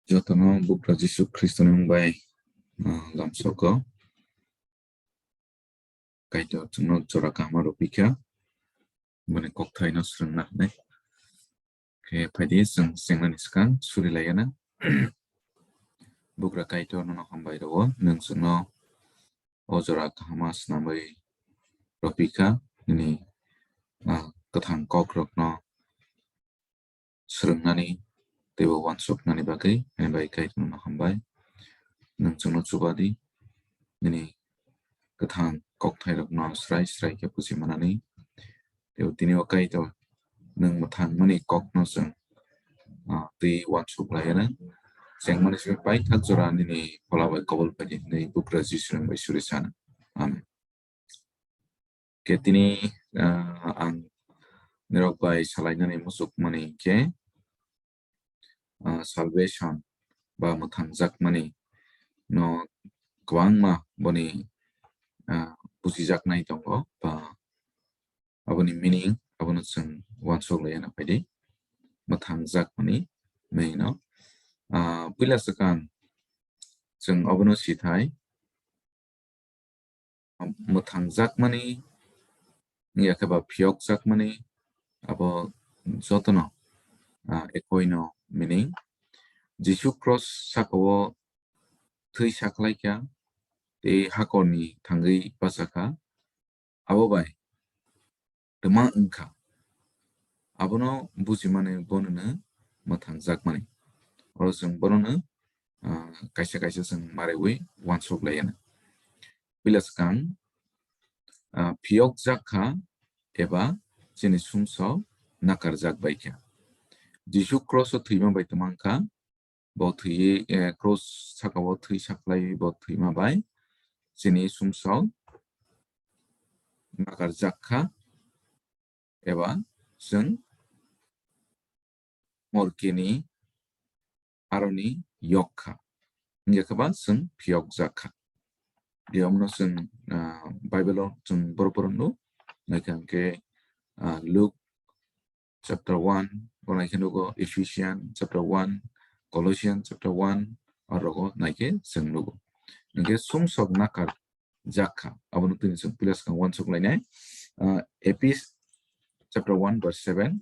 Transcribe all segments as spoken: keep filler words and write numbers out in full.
Jotono Bugra Jisu Khristoni mung bai, ah, lamsogo. Kaitor chwngno jora kaham rw phi kha, bini kokthaino swrwngna hwnwi. Khe phaidi chwng chengnani swkang suri laiyana. Bugra Kaitor nono hambai rwo, nwng chwngno o jora kahama swnamwi rw phi kha, nini, ah, kwthang kokrokno swrwngnani teibo uansuknani bagwi, ani bai Kaitor nono hambai. Nwng chwngno chuba di, nini kwthang kokthairokno srai srai khe buji manani. Teibo tini o Kaitor nwng mwthangmani kokno chwng, ah, twi uansuk laiyana. Chengmani simi paithak jora nini phola bai kobol phaidi hwnwi Bugra Jisu nwng bai suri sana. Amen. Khe tini, ah, ang nirok bai salainani muchukmani khe, ah, salvation ba mwthangjakmani no kwbangma boni, ah, bujijaknai tongo ba aboni meaning abono chwng uansuk laiyana phaidi. Mwthangjakmani meaning no, ah, puila swkang chwng abono sithai, mwthangjakmani, wngya khe ba phiyokjakmani, abo jotono, ah, ekoino meaning. Jisu cross sakao thwi saklaikha, tei hakorni thangwi bachakha, abo bai twma wngkha, abono bujimani bonono mwthangjakmani. Oro chwng bonono, ah, kaisa kaisa chwng marewi uansuk laiyana. Puila swkang, ah, phiyokjak kha eba chini sumsok nakarjak bai kha. Jisu cross o thwima bai twma wngkha, bo thwi, eh, cross sakao thwi saklai bo thwima bai chini sumsok nakarjak kha eba chwng morkeni aroni yok kha. Wngya khe ba chwng phiyokjak kha. Tei omono chwng, ah, Bible o chwng borok borok no naikha hwnkhe, ah, Luke chapter one, bo naikhe nugo Ephesians chapter one, Colossians chapter one, orogo naikhe chwng nugo. Hwnkhe sumsok nakar jak kha, abono tini chwng puila swkang uansuk lainai. Ah, Ephes chapter one verse seven,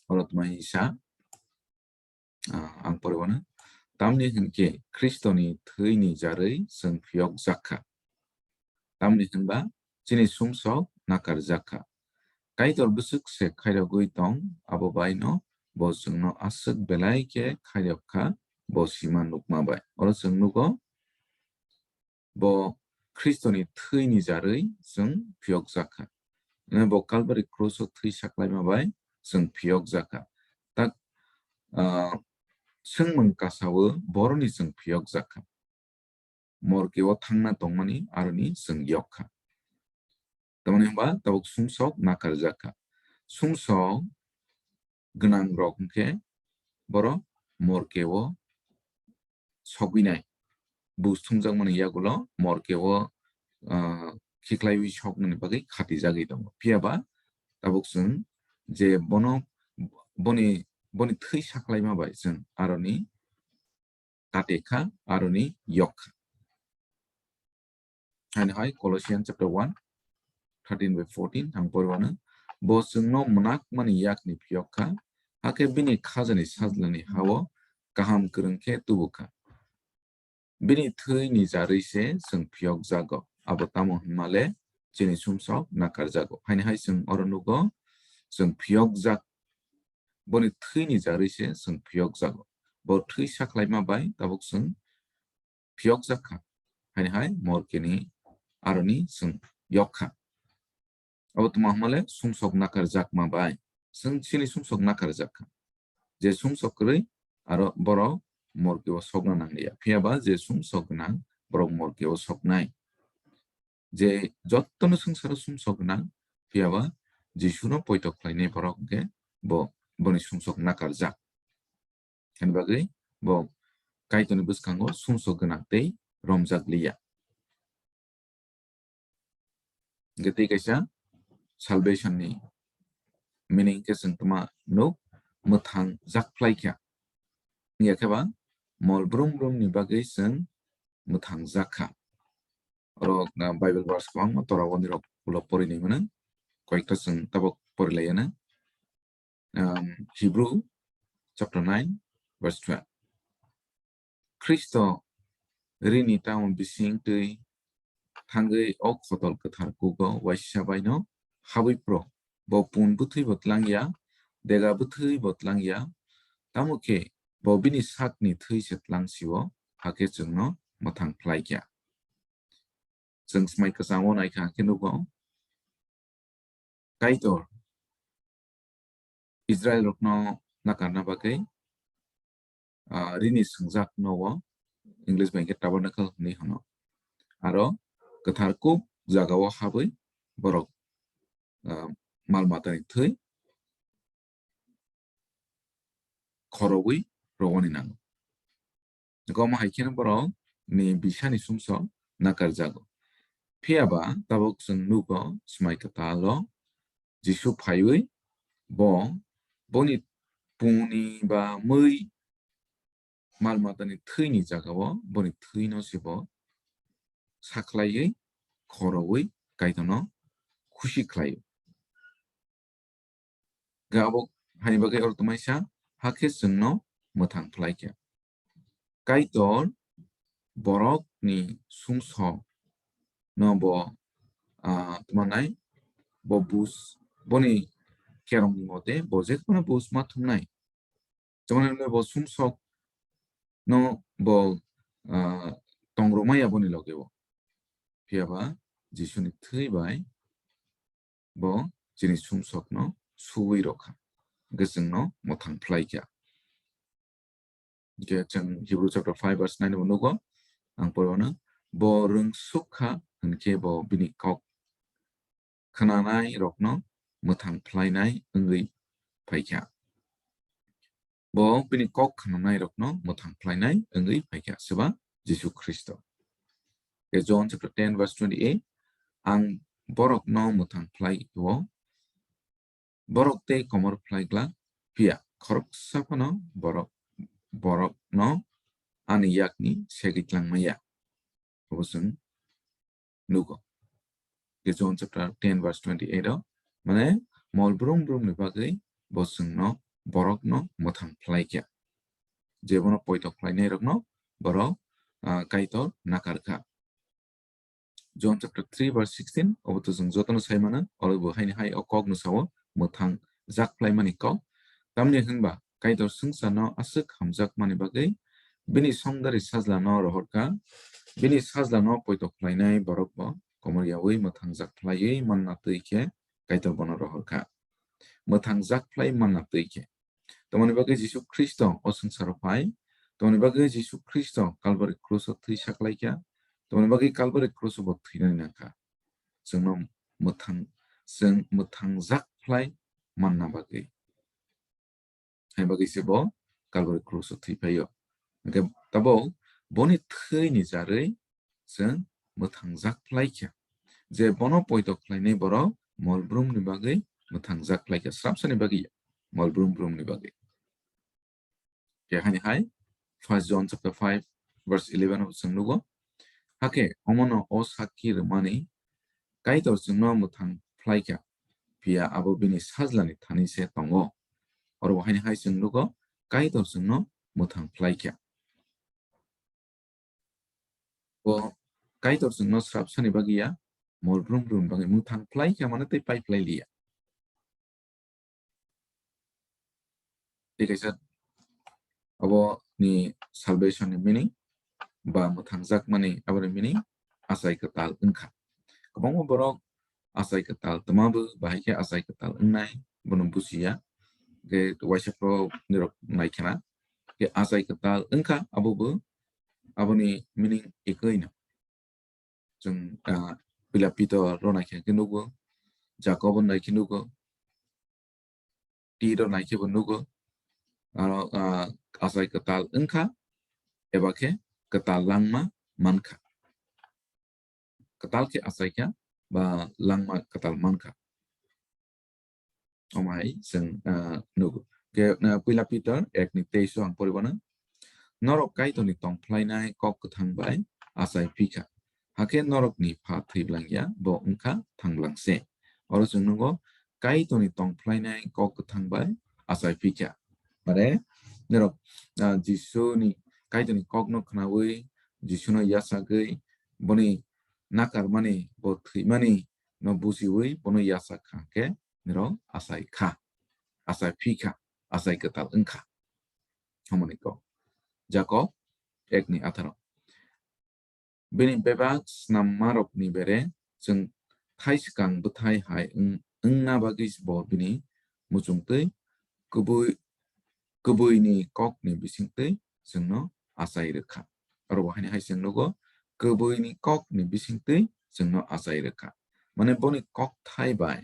oro tma hwnsa, ah, ang poriwano. Tamni hwnkhe Khristoni thwini jarwi chwng phiyokjak kha. Tamni hwnba chini sumsok nakarjak kha. Kaitor bwswk se khairogwi tong, abo baino bo chwngno aswk belai khe khairok kha, bo sima nukma bai. Oro chwng nugo, bo Khristoni thwini jarwi chwng phiyokjak kha. Bo Calvary cross o thwi saklaima bai chwng phiyokjak kha. Tak, ah, swngmung kasao boroni chwng phiyokjak kha. Morke o thangna tongmani aroni chwng yok kha. Tamoni hwnba tabuk sumsok nakarjak kha. Sumsok gwnang rok hwnkhe borok morke o sogwinai. Bus thumjakmani yagulo morke o, ah, khiklaiwi soknani bagwi khatijagwi tongo. Phiya ba tabuk chwng je bono, boni, boni thwi saklaima bai chwng aroni kate kha, aroni yok kha. Haino hai Colossians chapter one, thirteen by fourteen ang poriwano. Bo chwngno mwnakmani yakni phiyok kha, hakhe bini khajani sajlani hao kaham kwrwng khe tubu kha. Bini thwini jarwi se chwng phiyokjago. Abo tamo hwnmale chini sumsok nakarjago. Haini hai chwng oro nugo, chwng phiyokjak. Boni thwini jarwi se chwng phiyokjago. Bo thwi saklaima bai tabuk chwng phiyokjak kha. Haini hai morkeni aroni chwng yok kha. Abo tma hwnmale sumsok nakarjakma bai. Chwng chini sumsok nakarjak kha. Je sumsok kwrwi aro borok morke o sokna nangliya. Phiya ba je sumsok gwnang borok morke o soknai. Je jottono swngcharo sumsok gwnang, phiya ba Jisuno poito khlainai borok hwnkhe bo, boni sumsok nakarjak. Hini bagwi bo Kaitorni bwskango sumsok gwnang tei romjak liya. Hwnkhe tei kaisa salvation ni meaning khe chwng tma nuk, mwthang jak phlai kha. Wngya khe ba mol brum brum ni bagwi chwng mwthang jak kha. Oro, ah, Bible verse kwbangma tora o nirok ulo pori nai mano. Koyekta chwng tabok pori lai ya na. Um, Hebrew chapter nine, verse twelve. Khristo rini tamo bising twi thangwi o khotol kwthar kugo waisa baino habwi phro. Bo pun bwthwi bo tlang ya, dega bwthwi bo tlang ya, tamo khe bo bini sakni thwi se tlang sio, hakhe chwngno mwthang phlai kha. Chwng swmai kwchangno naikha khe nugo, Kaitor Israel rokno nakarna bagwi, ah, rini swngjak no o English bai khe tabernacle hinwi hwno. Aro kwthar kuk jagao habwi borok, ah, mal matani thwi khorogwi rwani nango. Goma hai kheno borok ni bisani sumsok nakarjago. Phiya ba tabuk chwng nugo swmai kwtal o Jisu phaiwi bo boni pungni ba mwi mal matani thwini jagao boni thwino se bo sakhlaiwi khorogwi Kaitorno khusi khlaio. Ga abo haini bagwi oro tongmai sa, hakhe chwngno mwthang phlai kha. Kaitor borokni sumsok no bo, ah, tma nai, bo bus, boni kerong mote bo je kono bus ma thumnai. Jemon bo sumsok no bo, ah, tongrwmaya boni loge o. Phiya ba Jisuni thwi bai bo chini sumsokno suwi rokha, hwnkhe chwngno mwthang phlai kha. Hwnkhe chwng Hebrew chapter five verse nine bo nugo, ang porwano, bo rwngsuk kha, hwnkhe bo bini kok khwnanai rokno mwthang phlainai wngwi phaikha. Bo bini kok khwnanai rokno mwthang phlainai wngwi phaikha, swba Jisu Khristo. Tei John chapter ten verse twenty-eight, ang borokno mwthang phlai o, borok tei komor phlai glak, phiya khoroksa phano borok, borokno ani yakni segwi tlang maya. Obo chwng nugo. Tei John chapter ten verse twenty-eight o, mane mol brum brum ni bagwi bo chwngno borokno mwthang phlai kha. Je bono poito khlainai rokno borok, ah, Kaitor nakar kha. John chapter three verse sixteen, obo to chwng jotono sai mano, oro bo haini hai o kok no sao, mwthang jak phlai mani kok. Tamni hwnba Kaitor swngcharno aswk hamjak mani bagwi bini songdari sajlano rohor kha, bini sajlano poito khlainai borok bo komor yaui mwthang jak phlaiwi manna twi khe Kaitor bono rohor kha. Mwthang jak phlai manna twi khe. Tamoni bagwi Jisu Khristo o swngcharo phai, tamoni bagwi Jisu Khristo Kalbari kruso thwi saklaikha, tamoni bagwi Kalbari kruso bo thwinani nangkha. Chwngno mwthang, chwng mwthang jak phlai manna bagwi. Hai bagwi se bo Kalbari kruso thwi phaio. Hwnkhe tabo boni thwini jarwi chwng mwthang jak phlai kha. Je bono poito khlainai borok mol brum ni bagwi mwthang jak phlai kha, srapsa ni bagwi ya, mol brum brum ni bagwi. Khe haini hai First John chapter five verse eleven o chwng nugo. Hakhe omono o sakki rwmani Kaitor chwngno mwthang phlai kha, phiya abo bini sajlani thani se tongo. Oro bo haini hai chwng nugo, Kaitor chwngno mwthang phlai kha. Bo Kaitor chwngno srapsani bagwi ya, mol brum brum bagwi mwthang phlai kha mane tei pai phlai liya. Tei kaisa abo ni salvation ni meaning ba mwthang jak mani abo ni meaning achai kwtal wngkha. Kwbangma borok achai kwtal twma bo bahai khe achai kwtal wngnai bono bujiya. Hwnkhe waisa pro nirok naikhena. Hwnkhe achai kwtal wngkha abo bo, aboni meaning ekoi no. Chwng, ah, Puila Pitor ro naikhe khe nugo, Jakob ro naikhe nugo, Tito naikhe bo nugo. Aro, ah, achai kwtal wngkha eba khe kwtal langma mankha. Kwtal khe achai kha ba langma kwtal mankha. Omo hai chwng, ah, nugo. Khe, ah, Puila Pitor ek ni teis o ang poribo na. Norok Kaitorni tongphlainai kok kwthang bai achai phi kha, hakhe norokni pha thwiblangya bo wng kha thanglangse. Oro chwng nukgo, Kaitorni tongphlainai kok kwthang bai achai phi kha. Mane norok, ah, Jisuni, Kaitorni kokno khnaui, Jisuno yachagwi, boni nakarmani, bo thwimani no bujiui bono yachak kha khe norok achai kha, achai phi kha, achai kwtal wng kha. Hamoni kok. Jakob ekni atharo. Bini bebak snammarokni bere chwng thai swkang bwthai hai wng-, wngna bagwi bo bini muchungtwi kubui, kubuini kokni bisingtwi chwngno achai rwkha. Oro bo haini hai chwng nugo, kubuini kokni bisingtwi chwngno achai rwkha. Mane boni kokthai bai,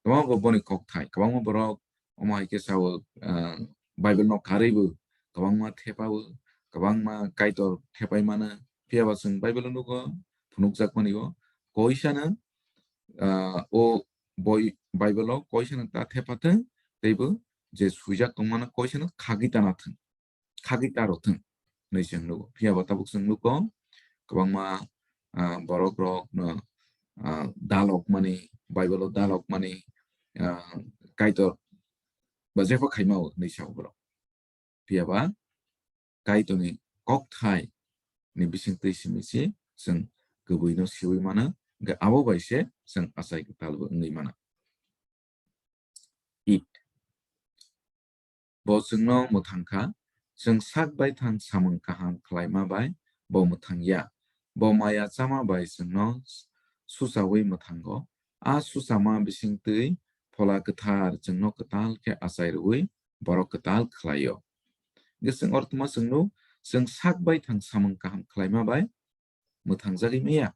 kwbangma bo boni kokthai, kwbangma borok omo hai khe sao, ah, Bible no karwi bo, kwbangma thepa o, kwbangma Kaitor thepai mano. Phiya ba chwng Bible o nugo, phunukjakmani o, koisano, ah, o boi Bible o koisano ta thepa thwng, teibo je swijak tongmano koisano khagwi tana thwng, khagwi ta rw thwng hinwi chwng nugo. Phiya ba tabuk chwng nugo, kwbangma, ah, borok rok no, ah, dalok mani, Bible o dalok mani, ah, Kaitor ba jepho khaima o hinwi sao borok. Phiya ba Kaitorni kokthai ni bisingtwi simi se chwng kubui no siui mano, hwnkhe abo bai se chwng achai kwtal bo wngwi mano. It. Bo chwngno mwthang kha, chwng sak baithang samung kaham khlaima bai bo mwthang ya. Bo maya chama bai chwngno suchaui mwthango. A suchama bisingtwi Phola Kwthar chwngno kwtal khe achai rwui borok kwtal khlaio. Hwnkhe chwng ortwma chwngno chwng sak baithang samung kaham khlaima bai mwthangjagwi maya.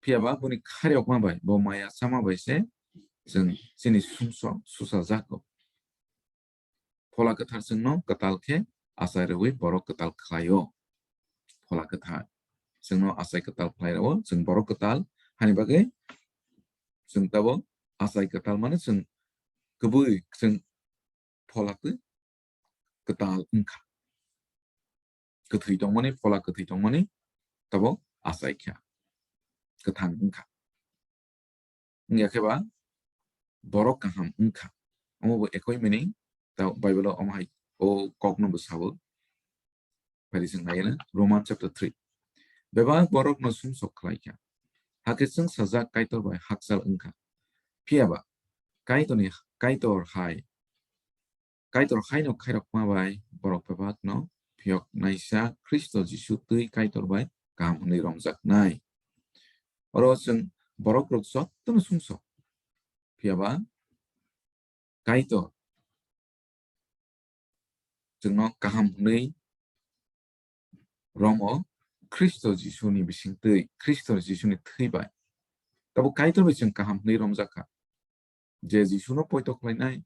Phiya ba boni khariyokma bai, bo maya chama bai se chwng chini sumsok suchajago. Phola Kwthar chwngno kwtal khe achai rwui borok kwtal khlaio. Phola Kwthar chwngno achai kwtal khlai rwo, chwng borok kwtal hani bagwi chwng tabo achai kwtal mano chwng kubui chwng phola twi kwtal wngkha. Kwthwi tongmani, phola kwthwi tongmani tabo achai kha, kwthang wngkha. Wngya khe ba borok kaham wngkha. Omo bo ekoi meaning, ta Bible o omo hai o kokno bo sao. Phari chwng nai na Roman chapter three. Bebak borokno sumsok khlai kha. Hakhe chwng sajak Kaitor bai hakchal wngkha. Phiya ba Kaitorni, Kaitor hai, Kaitor haino khairokma bai borok bebakno phiyok naisa Khristo Jisu twi Kaitor bai kaham hwnwi romjaknai. Oro chwng borok rok jotono sumsok. Phiya ba Kaitor chwngno kaham hwnwi romo Khristo Jisuni bisingtwi, Khristo Jisuni thwi bai. Tabo Kaitor bai chwng kaham hwnwi romjak kha. Je Jisuno poito khlainai,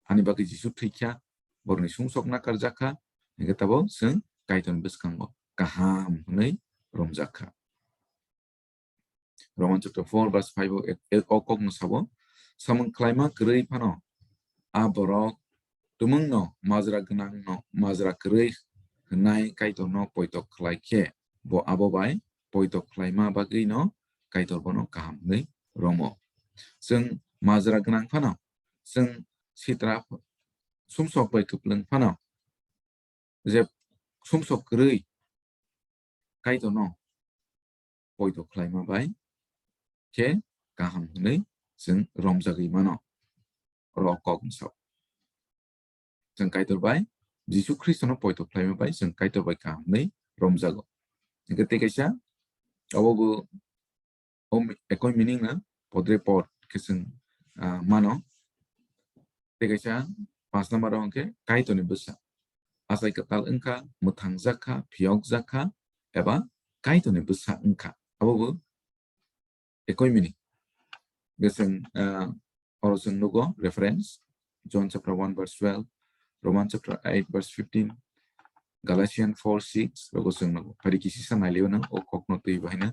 ani bagwi Jisu thwi kha, borokni sumsok nakarjak kha, hwnkhe tabo chwng Kaitorni bwskango kaham hwnwi romjak kha. Roman chapter four verse five o ek, ek, o kokno sabo, samung khlaima kwrwi phano a borok tumungno majra gwnangno majra kwrwi hwnwi Kaitorno poito khlai khe, bo abo bai poito khlaima bagwino Kaitor bono kaham hwnwi romo. Chwng majra gwnang phano, chwng sitra sumsok bai kwplwng phano, je sumsok kwrwi Kaitorno poito khlaima bai khe kaham hwnwi chwng romjagwi mano. Oro kok ni sao. Chwng Kaitor bai, Jisu Khristono poito khlaima bai chwng Kaitor bai kaham hwnwi romjago. Hwnkhe tei kaisa, abo bo o mi-, ekoi meaning no podre pod khe chwng, ah, mano. Tei kaisa paanch number o hwnkhe Kaitorni bwsa. Achai kwtal wngkha, mwthangjak kha, phiyokjak kha, eba Kaitorni bwsa wngkha. Abo bo ekoi meaning. Hwnkhe chwng, ah, oro chwng nugo reference, John chapter one verse twelve, Roman chapter eight verse fifteen, Galatian four six, rogo chwng nugo. Phari kisi sa nailio nang o kokno twi bahai na.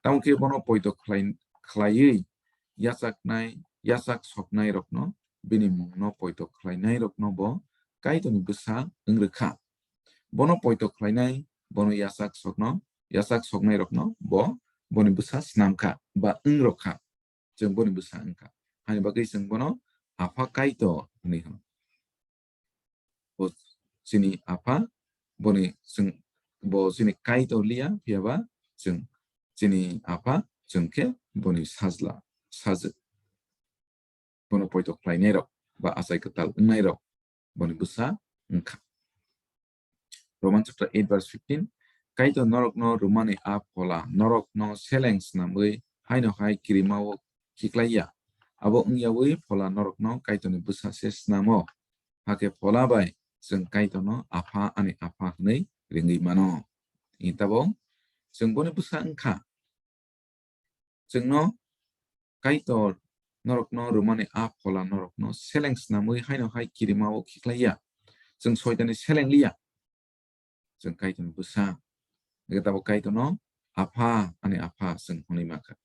Tamo khe bono poito khlai-, khlaiwi yachaknai, yachak soknai rokno, bini mungno poito khlainai rokno bo Kaitorni bwsa wng rwkha. Bono poito khlainai, bono yachak sokno, yachak soknairokno bo boni bwsa snam kha ba wng rok kha. Chwng boni bwsa wng kha. Haini bagwi chwng bono Apha Kaitor hwnwi hwno. Bo chini Apha, boni chwng, bo chini Kaitor liya, phiyaba chwng chini Apha, chwng khe boni sajla, sajwk. Bono poito khlainairok ba achai kwtal wngnairok boni bwsa wng kha. Roman chapter eight verse fifteen, Kaitor norokno rwmani a phola norokno seleng snamwi haino hai kirimao khiklai ya. Abo wng yaui phola norokno Kaitorni bwsa se snamo. Hakhe phola bai chwng Kaitorno Apha, ani Apha hwnwi ringwi mano. Tini tabok chwng boni bwsa wng kha. Chwngno Kaitor norokno rwmani a phola norokno seleng snamwi haino hai kirimao khiklai ya. Chwng Soitanni seleng liya. Chwng Kaitorni bwsa. Ege tabok Kaitorno Apha, ani Apha chwng hwnwi ma kha.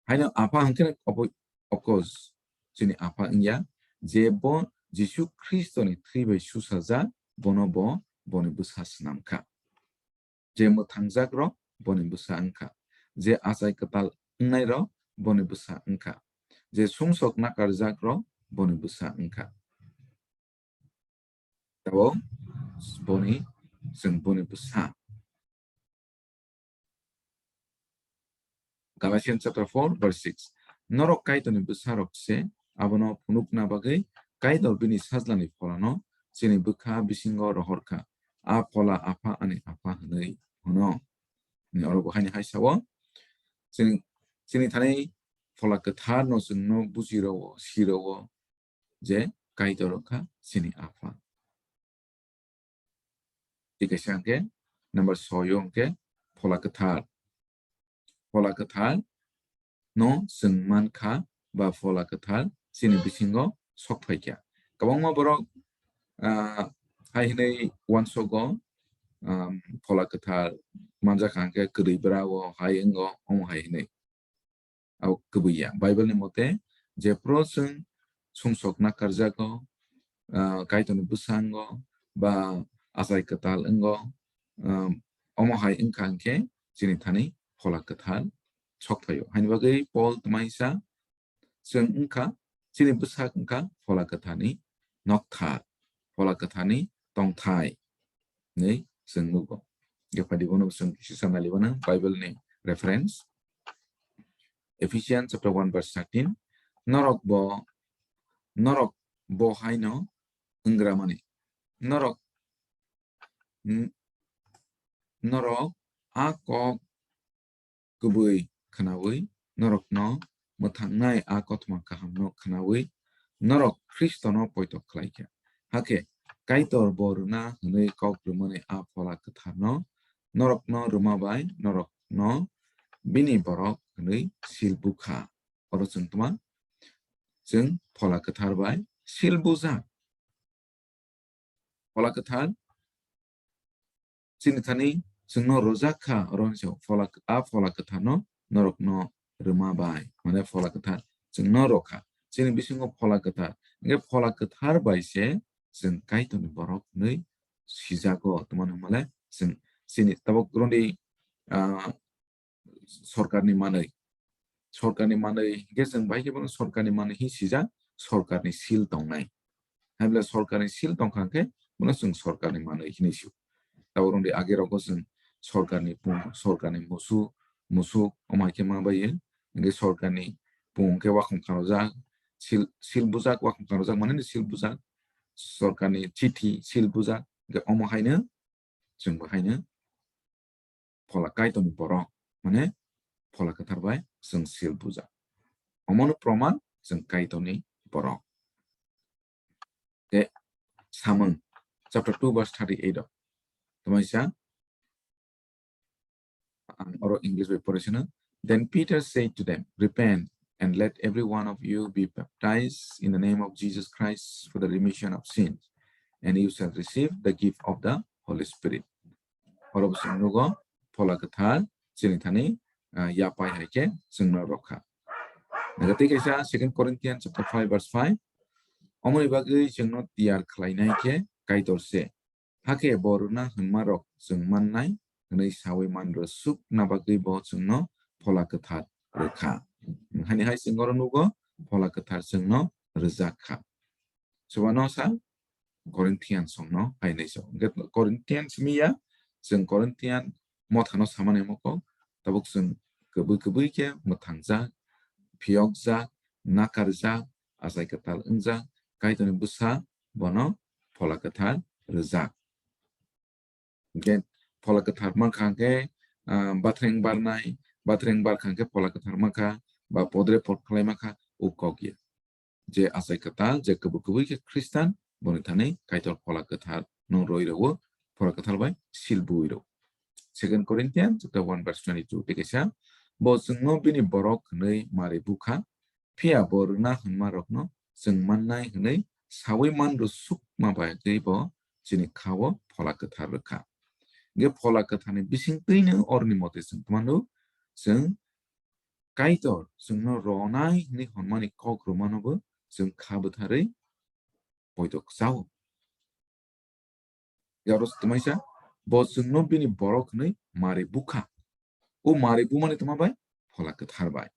Haino Apha hwnkhe obo, of course, chini Apha wngya, je bo Jisu Khristoni thwi bai susajak, bono bo boni bwsa snam kha. Je mwthangjak rok boni bwsa wng kha. Je achai kwtal wngnai rok boni bwsa wng kha. Je sumsok nakarjak rok boni bwsa wng kha. Tabok boni, chwng boni bwsa. Galatians chapter four verse six. Norok Kaitorni bwsa rok se, abono phunukna bagwi Kaitor bini sajlani pholano chini bwkha bisingo rohor kha. A phola Apha, ani Apha hwnwi hwno. Ni oro bo haini hai sao, chini, chini thani phola kwtharno chwngno buji rwo, si rwo, je Kaitor wngkha chini Apha. Tei kaisa hwnkhe number soi o hwnkhe phola kwthar. Phola kwthar no chwng man kha ba phola kwthar chini bisingo sok phai kha. Kwbangma borok, ah, hai hwnwi uansogo, um, phola kwthar manjak kha hwnkhe kwrwi bwra o hai wngo, omo hai hwnwi. Abo kwbwi ya. Bible ni mote jephru chwng sumsok nakarjago, ah, Kaitorni bwsango ba achai kwtal wngo, um, omo hai wngkha hwnkhe chini thani phola kwthar sok phaio. Haini bagwi Paul twmai sa, chwng wngkha, chini bwsak wngkha phola kwtharni nokthar, phola kwtharni tongthai hinwi chwng nugo. Hwnkhe phaidi bono chwng kisa nai libana Bible ni reference. Ephesians chapter one verse thirteen, norok bo, norok bo haino wngramani. Norok, n-, norok a kok kwbwi khwnawi, norokno mwthangnai a kothoma kahamno khwnawi, norok Khristono poito khlai kha. Hakhe Kaitor bo rwna hwnwi kok rwmani a phola kwtharno norokno rwma bai norokno bini borok hwnwi sil bu kha. Oro chwng tma? Chwng phola kwthar bai sil bujak. Phola kwthar chini thani chwngno rwjak kha, oro hwnwi sao phola, a phola kwtharno norokno rwma bai, mane phola kwthar chwngno rw kha. Chini bisingo phola kwthar, hwnkhe phola kwthar bai se chwng Kaitorni borok hwnwi sijago. Tma hwnmale chwng chini tabuk rwndi, ah, sorkarni manwi. Sorkarni manwi hwnkhe chwng bai khe bono sorkarni manwi hi sijak, sorkarni seal tongnai. Hai bwle sorkarni seal tongkha hwnkhe bono chwng sorkarni manwi hinwi sio. Tabuk rwndi age rogo chwng sorkarni pung, sorkarni musu, musuk, omo hai khe ma bai. Hwnkhe sorkarni pung khe wakhong kharojak, seal, seal bujak, wakhong kharojak mane seal bujak, sorkarni chithi seal bujak, hwnkhe omo haino chwng bo haino phola Kaitorni borok, mane phola kwthar bai chwng seal bujak. Omono proman chwng Kaitorni borok. Tei Samung chapter two verse thirty-eight o tamaisa, ang oro English bai pore sino. Then Peter said to them, "Repent and let every one of you be baptized in the name of Jesus Christ for the remission of sins, and you shall receive the gift of the Holy Spirit." Oro bo chwng nugo phola kwthar chini thani, ah, yapai hai khe chwngno rw kha. Naga tei kaisa Second Corinthians chapter five verse five. Omoni bagwi chwngno tiyar khlainai khe Kaitor se. Hakhe bo rwna hwnmarok chwng mannai hwnwi saui man rwsukna bagwi bo chwngno Phola Kwthar rwkha. Haini hai chwng oro nugo, Phola Kwthar chwngno rwjak kha. Chubano sa Corinthians songno hai hinwi sa. Hwnkhe Corinthians miya, chwng Corinthian mothano samani moko, tabuk chwng kwbwi kwbwi khe mwthangjak, phiyokjak, nakarjak, achai kwtal wngjak, Kaitorni bwsa bono Phola Kwthar rwjak. Hwnkhe Phola Kwthar mankha hwnkhe, ah, bathreng barnai, bathreng barkha hwnkhe Phola Kwthar mankha, ba podre pod khlai mankha, o kok ya. Je achai kwtal, je kwbwi kwbwi khe Khristan, boni thani Kaitor Phola Kwthar no roi rwo, Phola Kwthar bai seal bui rwo. Second Corinthians chapter one verse twenty-two tei kaisa, bo chwngno bini borok hwnwi mari bukha, phiya bo rwna hwnmarokno chwng mannai hwnwi saui man rwsukma bagwi bo chini khao Phola Kwthar rwkha. Hwnkhe Phola Kwtharni bisingtwino oroni mote chwng tongmano, chwng Kaitor chwngno ronai hwnwi hwnmani kok rwmano bo chwng kha bwtharwi poito kwchao. Yaros twmaisa, bo chwngno bini borok hwnwi mari bukha. O mari bumani tongma bai? Phola Kwthar bai.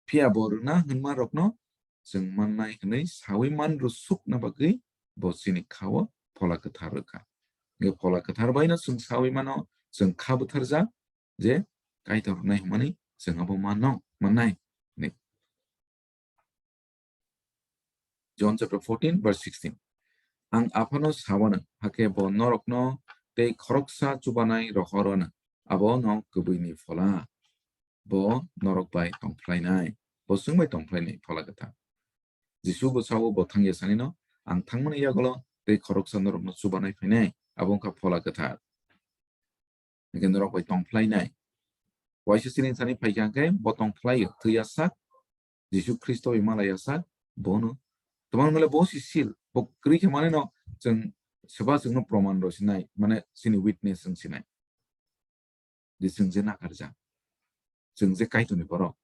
Phiya bo rwna hwnmarokno chwng mannai hwnwi saui man rwsukna bagwi bo chini khao Phola Kwthar rwkha. Hwnkhe Phola Kwthar baino chwng saui mano, chwng kha bwtharjak, je Kaitor rwnai hwnmani chwng abo mano, mannai hwnwi. John chapter fourteen verse sixteen. Ang Aphano sawano, hakhe bo norokno tei khoroksa chubanai rohorwano, abono kwbwini Phola. Bo norok bai tongphlainai, bo chwng bai tongphlainai Phola Kwthar. Jisu bo sao, bo thangya sanino, ang thangmani yagulo tei khoroksa norokno chubanai phainai, abo wngkha Phola Kwthar. Hwnkhe norok bai tongphlainai. Waisa siring sani phaikha hwnkhe bo tongphlaio, thwiya sak, Jisu Khristo bai malaiya sak, bono. Tomar male bo si seal, bo kwrwi khe maneno chwng seba chwngno proman rw sinai, mane chini witness wng sinai. Je chwng je nakarjak. Chwng je Kaitorni borok.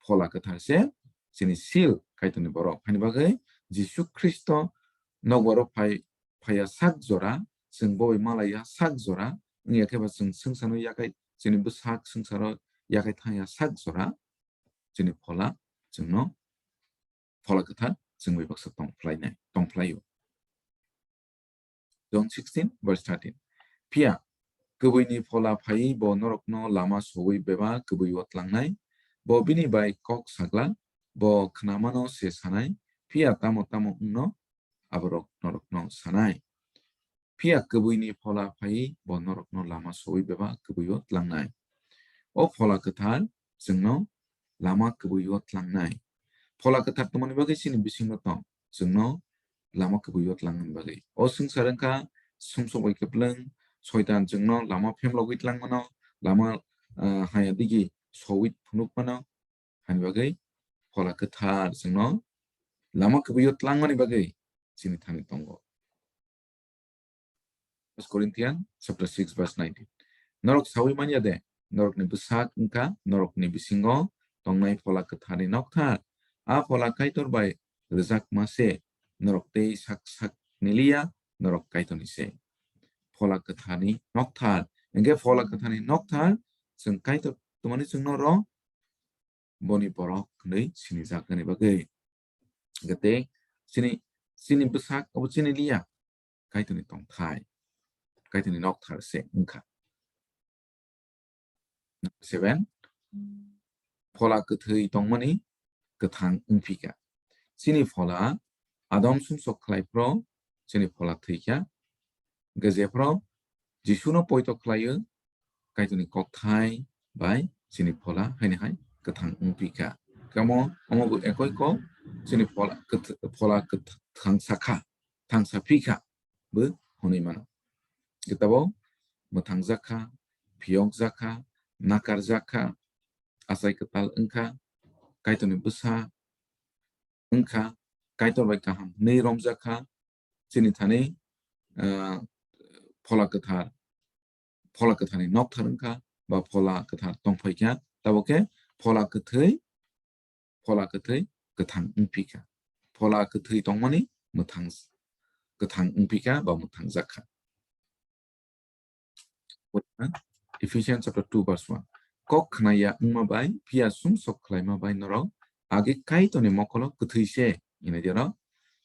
Phola Kwthar se chini seal Kaitorni borok. Haini bagwi Jisu Khristo nokbar o phai, phaiya sak jora, chwng bo bai malaiya sak jora, wngya khe ba chwng swngcharno yakhai, chini bwsak swngcharo yakhai thangya sak jora, chini Phola chwngno Phola Kwthar chwng bai baksa tongphlainai, tongphlaio. John sixteen verse thirteen. Phiya kwbwini Phola phaiwi bo norokno lama soui bebak kwbwi-o tlangnai. Bo bini bai kok saglak, bo khnamano se sanai, phiya tamo tamo wngno aborok norokno sanai. Phiya kwbwini Phola phaiwi bo norokno lama soui bebak kwbwi-o tlangnai. O Phola Kwthar chwngno lama kwbwi-o tlangnai. Phola Kwthar tongmani bagwi chini bisingo tong, chwngno lama kwbwi-o tlangmani bagwi. O swngchar wngkha sumsok bai kwplwng, Soitan chwngno lama phemlogwi tlangmano, lama, ah, haya digi sowit phunukmano, hani bagwi Phola Kwthar chwngno lama kwbwi-o tlangmani bagwi chini thani tongo. First Corinthians chapter six verse nineteen. Norok saui manya de, norokni bwsak wngkha norokni bisingo tongnai Phola Kwtharni nokthar. A Phola Kaitor bai rwjakma se, norok tei sak sak ni liya, norok Kaitorni se. Phola Kwtharni nokthar. Hwnkhe Phola Kwtharni nokthar chwng Kaitor tongmani chwngno ro boni borok hwnwi sinijaknani bagwi. Hwnkhe tei chini, chini bwsak abo chini liya, Kaitorni tongthai, Kaitorni nokthar se wngkha. Seven, Phola kwthwi tongmani kwthang wngphikha. Chini Phola Adam sumsok khlai phro chini Phola thwikha. Hwnkhe jephro Jisuno poito khlaio, Kaitorni kokthai bai chini Phola haini hai kwthang wngphikha. Kamo omo bo ekoi kok chini Phola kwth-, Phola kwth-, thangsa kha, thangsa phikha bo hwnwi mano. Kitabo mwthangjakha, phiyokjakha, nakarjakha, achai kwtal wngkha, Kaitorni bwsa wngkha, Kaitor bai kaham hwnwi romjakha, chini thani, ah, Phola Kwthar, Phola Kwtharni nokthar wngkha, ba Phola Kwthar tongphaikha, tabokhe Phola Kwthwi, Phola Kwthwi kwthang wngphikha. Phola kwthwi tongmani mwthang, kwthang wngphikha ba mwthangjakha. Ephesians chapter two verse one. Kok khnaya wngma bai, phiya sumsok khlaima bai norok age Kaitorni mokolo kwthwi se, hinwi jero.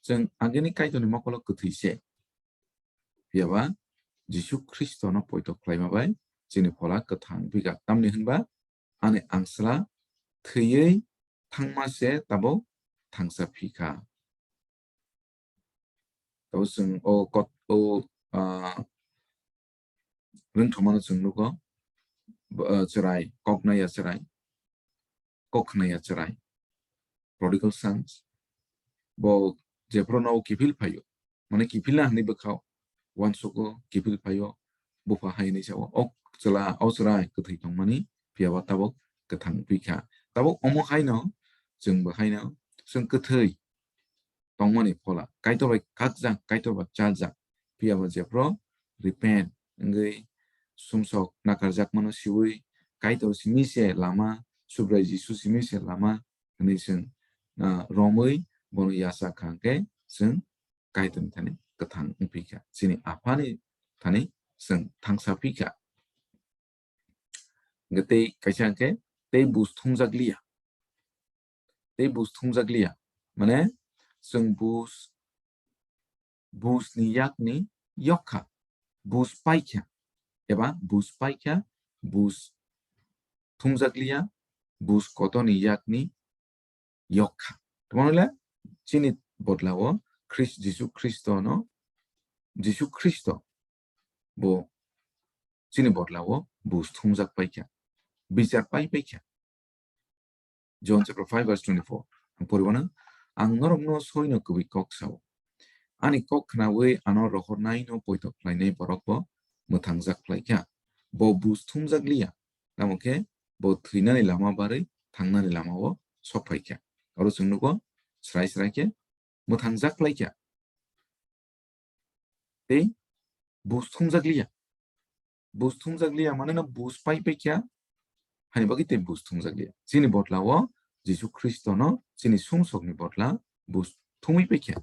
Chwng ageni Kaitorni mokolo kwthwi se. Phiya ba Jisu Khristono poito khlaima bai chini phola kwthang bikha. Tamni hwnba ani angsla thwiwi thangma se tabuk thangsa phikha. Tabuk chwng o kot-, o, ah, rwngthomano chwng nugo, bo, ah, chwrai, kok naya chwrai, kok khnaya chwrai, prodigal sons, bo jephuru no kiphil phaio, mane kiphilna hinwi bwkhao, uansugo kiphil phaio, bupha hai hinwi sao, "O chwla, o chwrai kwthwi tongmani, phiya ba tabuk kwthang wngphi kha." Tabuk omo haino, chwngbo haino, chwng kwthwi tongmani phola, Kaitor bai kakjak, Kaitor bai chaljak, phiya ba jephuru repent wngwi sumsok nakarjakmano siwi, Kaitor simi se lama, Subrai Jisu simi se lama, hinwi chwng, ah, romwi bono yachak kha hwnkhe chwng Kaitorni thani kwthang wngphi kha, chini Aphani thani chwng thangsa phi kha. Hwnkhe tei kaisa hwnkhe tei bus thumjak liya, tei bus thumjak liya, mane chwng bus, busni yakni yok kha, bus pai kha, eba bus pai kha, bus thumjak liya, bus kotorni yakni yok kha. Tamo le chini bodlao Khris-, Jisu Khristono, Jisu Khristo bo chini bodlao bus thumjak pai kha, bichar pai pai kha. John chapter five verse twenty-four. Ang poriwano, "Ang norokno soino kubui kok sao. Ani kok khnawi ano rohornaino poito khlainai borok bo mwthangjak khlai kha. Bo bus thumjak liya. Tamo khe bo thwinani lama barwi thangnani lamao sok phai kha." Oro chwng nugo, srai srai khe mwthangjak khlai kha. Tei bus thumjak liya. Bus thumjak liya mane no bus pai pai kha, hani bagwi tei bus thumjak liya. Chini bodlao Jisu Khristono chini sumsokni bodla bus thumwi pai kha.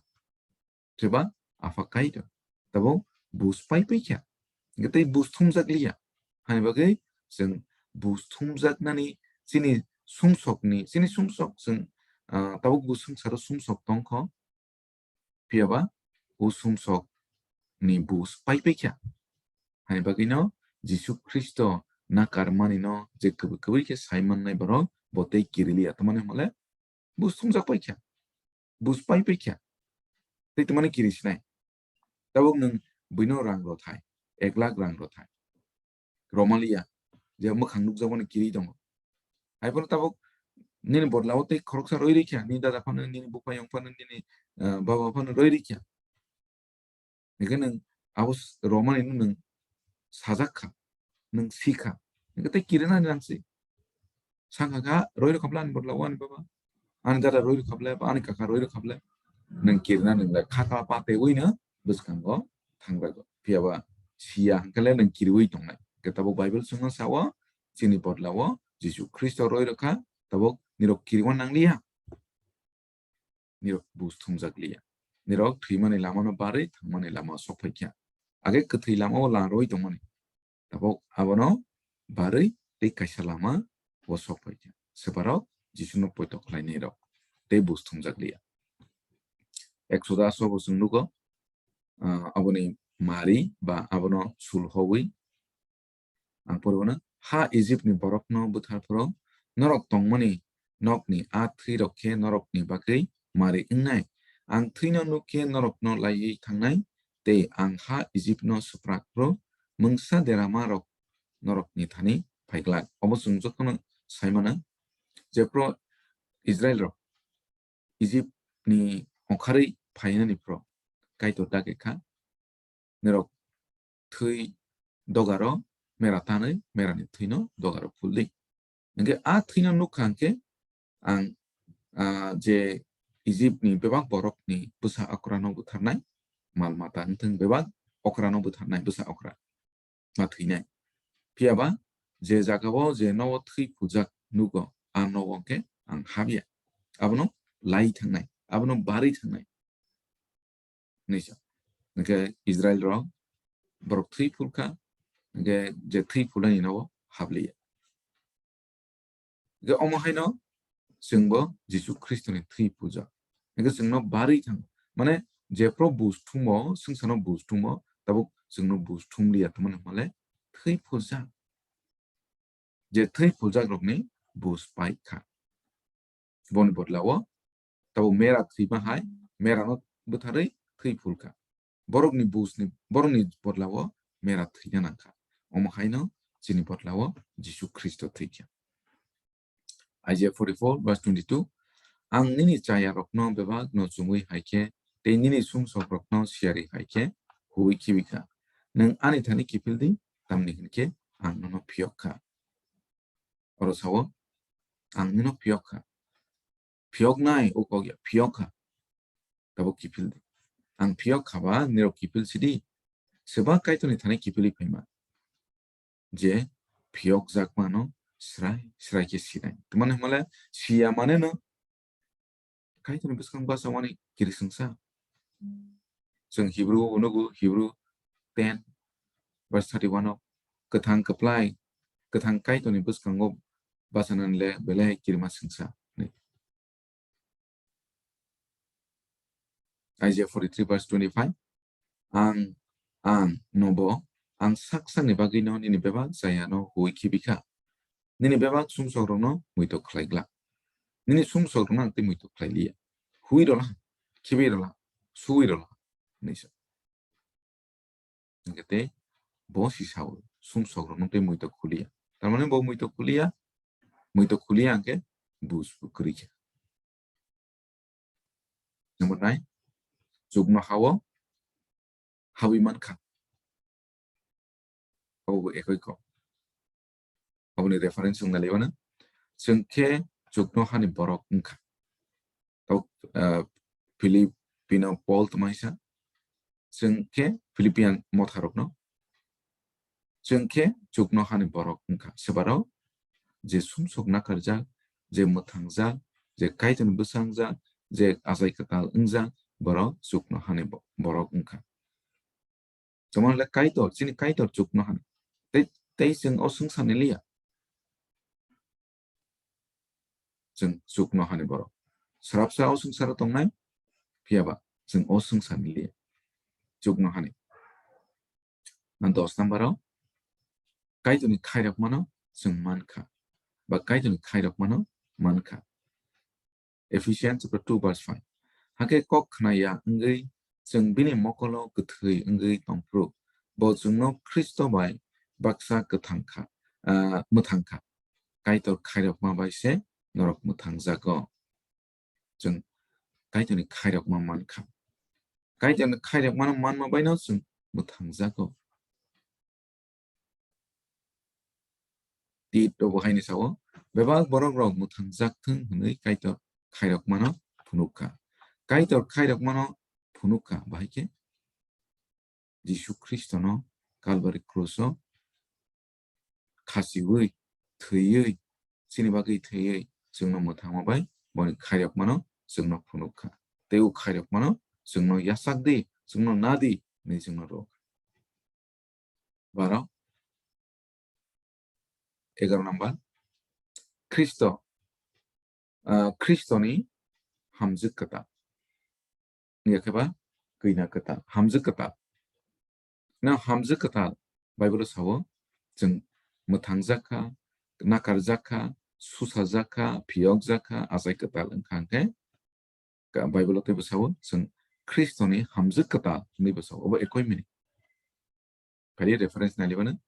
Seba Apha Kaitor. Tabo bus pai pai kha. Hwnkhe tei bus thumjak liya. Hani bagwi chwng bus thumjaknani chini sumsokni, chini sumsok chwng, ah, tabuk bo swngcharo sumsok tongkho. Phiya ba o sumsok ni bus pai pai kha. Hani bagwi no Jisu Khristo nakarmani no je kwbwi kwbwi khe sai mannai borok bo tei kiri liya. Tamani hwnle bus thumjak pai kha, bus pai pai kha, tei tamani kiri sinai. Tabuk nwng buino rang rw thai, ek lakh rang rw thai. Romaliya, je mwkhang nukjakmani kiri tongo. Haiphano tabuk nini bodlao tei khoroksa roi rikha, nini dada phano, nini buphayung phano, nini, eh, baba phano roi rikha. Hingkhe nwng abo s-, romani no nwng sajak kha, nwng si kha. Hingkhe tei kirinani nang si. Sangkha kha, roi rwkha bla ani bodlao ani baba. Ani dada roi rwkha bla, ani kaka roi rwkha bla. Nwng kirina nwng lai kha kha pa tei ui no bwskango thangbai go. Phiya ba siya hwnkhe le nwng kiriui tongnai. Hwnkhe tabuk Bible chwngno sao, chini bodlao Jisu Khristo roi rwkha, tabuk nirok kiriui nang liya. Nirok bus thumjak liya. Nirok thwimani lamano barwi thangmani lama sok phai kha. Age kwthwi lamao larwi tongmani. Tabuk abono barwi tei kaisa lama o sok phai kha. Swbarok Jisuno poito khlainai rok tei bus thumjak liya. Exodus o bo chwng nugo, ah, aboni mari ba abono sul howi Ang poriwano, ha Ijipni borokno bwtharphuru norok tongmani nokni a thwirok khe norokni bagwi mari wngnai. Ang thwino nuk khe norokno laiwi thangnai, tei ang ha Ijipno swprakphuru mungsa deramarok norokni thani phaiglak. Obo chwng jotono sai mano, jephru Israilrok Ijipni ongkharwi phainani phuru Kaitor dagi kha, nirok thwi dogaro mera tanwi, merani thwino dogaro phul di. Hwnkhe a thwino nukha hwnkhe ang, ah, je Ijipni bebak borokni bwsa okrano butharnai, mal mata wngthwng bebak okrano butharnai, bwsa okra ma thwinai. Phiya ba je jagao je nogo thwi phujak nugo, a nogo hwnkhe ang habya. Abono lai thangnai, abono barwi thangnai. Hinwi sa. Hwnkhe Israilrok borok thwi phulkha, Hwnkhe je thwi phulnani no o habliya. Hwnkhe omo haino chwngbo Jisu Khristoni thwi phujak. Hwnkhe chwngno barwi thango. Mane jephru buj thumo, swngcharno buj thumo, tabuk chwngno buj thumliya, tamani hwnle thwi phujak. Je thwi phujak rokni buj pai kha. Boni bodlao tabuk mera thwima hai, merano bwtharwi thwi phul kha. Borokni bujni, borokni bodlao mera thwina nang kha. Omo haino chini bodlao Jisu Khristo thwi kha. Isaiah forty-four verse twenty-two, "Ang nini chaya rokno bebak no chumui hai khe, tei nini sumsok rokno siyari hai khe, huwi khibi kha. Nwng ani thani kiphil di, tamni hwn khe ang nono phiyok kha." Oro sao, "Ang nino phiyok kha." Phiyok nai, o kok ya, phiyok kha. Tabuk kiphil di. Ang phiyok kha ba, nirok kiphil sidi. Seba Kaitorni thani kiphilwi phaima. Je phiyok jakmano srai, srai khe sinai. Tamani hwnle siya mane no Kaitorni bwskang basa wani kirisingsa. Chwng Hebrew o nugo, Hebrew ten verse thirty-one o, "Kwthang kwplai, kwthang Kaitorni bwskango basa nani le belai kirima singsa," hinwi. Isaiah forty-three verse twenty-five, "Ang, ang nobo, ang sak sakni bagwino nini bebak chayano huwi khibi kha. Nini bebak sumsokrokno muitok khlai glak. Nini sumsokrokno ang tei muitok khlai liya. Huwi rwla, khibi rwla, suwi rwla," hinwi sa. Hwnkhe tei bo si sao, sumsokrokno tei muitok khuliya. Tamani bo muitok khuliya, muitok khuliya hwnkhe buj bo kwrwi kha. Number nine, chukno hao habwi man kha. Abo bo ekoi kok. Aboni reference wng nai laibana. Chwng khe chukno hani borok wng kha. Tok, ah, Philippino Paul tongmani sa. Chwng khe Philippian motharokno. Chwng khe chukno hani borok wng kha. Sebarok je sumsok nakarjak, je mwthangjak, je Kaitorni bwsangjak, je achai kwtal wngjak, borok chukno hani bo-, borok wng kha. Tamoni le Kaitor, chini Kaitor chukno hani. Tei, tei chwng o swngcharni liya. Chwng chukno hani borok. Srapsa o swngcharo tongnai, phiya ba chwng o swngcharni liya. Chukno hani. Na dos number o, Kaitorni khairokmano chwng man kha, ba Kaitorni khairokmano man kha. Ephesians chapter two verse five. Hakhe kok khnaya wngwi chwng bini mokolo kwthwi wngwi tongphuru, bo chwngno Khristo bai baksa kwthang kha, ah, mwthang kha. Kaitor khairokma bai se norok mwthangjago. Chwng Kaitorni khairokma man kha. Kaitorni khairokmano manma baino chwng mwthangjago. Tit robo haini sao, bebak borok rok mwthangjak thung hwnwi Kaitor khairokmano phunuk kha. Kaitor khairokmano phunuk kha, bahai khe Jisu Khristono Kalbari kruso khasiui, thwiui, chini bagwi thwiui chwngno mwthangma bai boni khairokmano chwngno phunuk kha. Tei o khairokmano chwngno yachak di, chwngno na di, hwnwi chwngno rw kha. Baro, egaroh number, Khristo, ah, Khristoni hamjwk kwtal. Wngya khe ba kwina kwtal, hamjwk kwtal. Na hamjwk kwtal Bible o sao, chwng mwthangjak kha, nakarjak kha, susajak kha, phiyokjak kha, achai kwtal wngkha hwnkhe, ka-, Bible o teibo sao, chwng Khristoni hamjwk kwtal hwnwibo sao, obo ekoi minute. Phai reference nai laibano.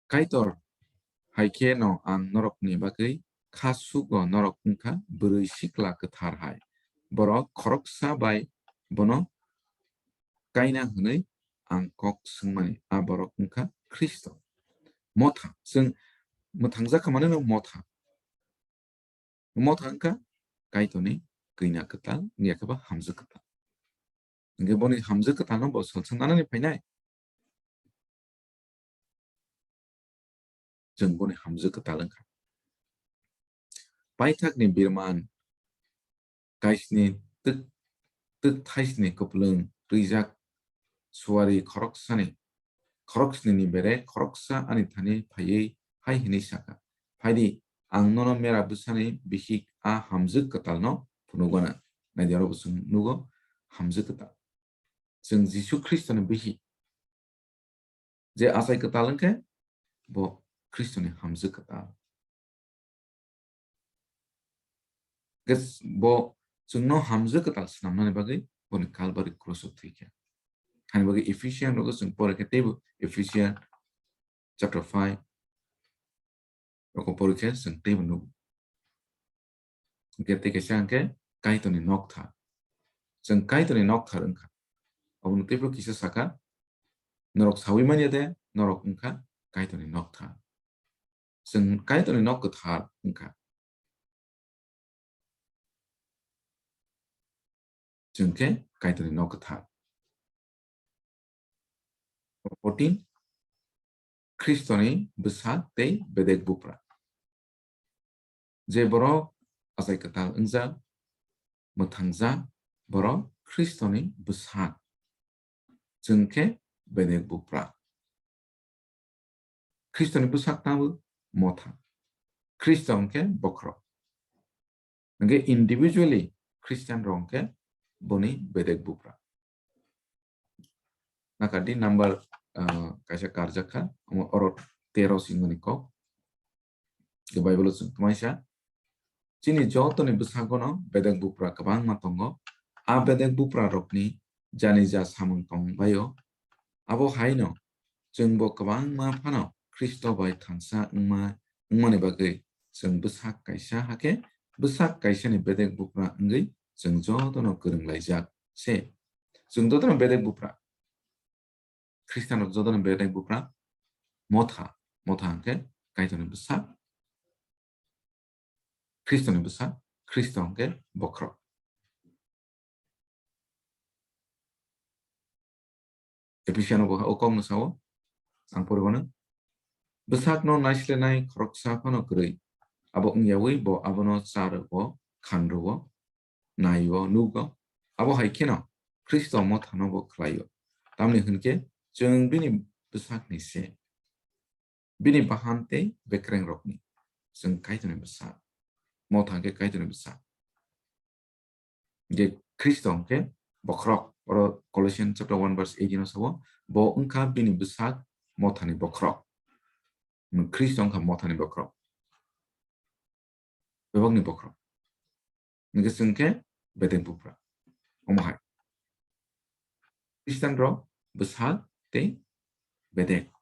Kaitor hai khe no ang norokni bagwi kha sugo norok wngkha bwrwi sikla kwthar hai. Borok khoroksa bai bono kaina hwnwi ang kok swngmani, a borok wngkha Khristo. Motha, chwng mwthangjak kha mane no motha. Motha wngkha Kaitorni kwina kwtal, wngya khe ba hamjwk kwtal. Hwnkhe boni hamjwk kwtalno bo salsa nanani phainai. Chwng boni hamjwk kwtal wngkha. Paithakni birman kaisni twk, twk thaisni kwplwng twijak suari khoroksani khoroksnini bere khoroksa ani thani phaiwi hai hwnwi sakha, "Phaidi, ang nono mera bwsani bihik a hamjwk kwtalno phunukgana." Naidi oro bo chwng nugo hamjwk kwtal. Chwng Jisu Khristoni bihik. Je achai kwtal wngkhe bo Khristoni hamjwk kwtal. Ges-, bo chwngno hamjwk kwtal swnamnani bagwi boni Calvary cross-o thwikha. Hani bagwi Ephesian rogo chwng pore khe teibo Ephesian chapter five rogo pore khe chwng teibo nugo. Hwnkhe tei kaisa hwnkhe Kaitorni nokthar. Chwng Kaitorni nokthar wngkha. Abono teibo kisa sakha, "Norok saui manya de, norok wngkha Kaitorni nokthar." Chwng Kaitorni nok kwthar wngkha. Chwng khe Kaitorni nok kwthar. Fourteen, Khristoni bwsak tei bedek bupra. Je borok achai kwtal wngjak, mwthangjak, borok Khristoni bwsak. Chwng khe bedek bupra. Khristoni bwsak tamo motha. Khristo hwnkhe bokhorok. Hwnkhe individually Christian rok hwnkhe boni bedek bupra. Nakardi number, ah, kaisa karjak kha, omo oro tero singoni kok. Tei Bible-o chwng tongmani sa, "Chini jotoni bwsagono bedek bupra kwbangma tongo. A bedek bupra rokni jani ja samung tong bai-o. Abo haino chwngbo kwbangma phano Khristo bai thansa wngma, wngmani bagwi chwng bwsak kaisa hakhe bwsak kaisani bedek bupra wngwi chwng jotono kwrwng laijak se." Chwng jotono bedek bupra. Khristian rok jotono bedek bupra motha, motha hwnkhe Kaitorni bwsak, Khristoni bwsak, Khristo hwnkhe bokhorok. Ephesian bo o kokno sao, ang poribano, "Bwsakno naislenai khoroksa phano kwrwi, abo wngyawi bo abono cha rwo, khan rwo, nai-o, nugo. Abo hai kheno Khristo mothano bo khlai-o. Tamni hwn khe chwng bini bwsakni se. Bini bahan tei bekrengrokni. Chwng Kaitorni bwsak. Motha hwnkhe Kaitorni bwsak." Hwnkhe Khristo hwnkhe bokhorok. Oro Colossians chapter one verse eighteen o sao, "Bo wngkha bini bwsak mothani bokhorok." Khristo wngkha mothani bokhorok. Bebakni bokhorok. Hwnkhe chwng khe bedek bupra. Omo hai. Khristian rok bwsak tei bedek.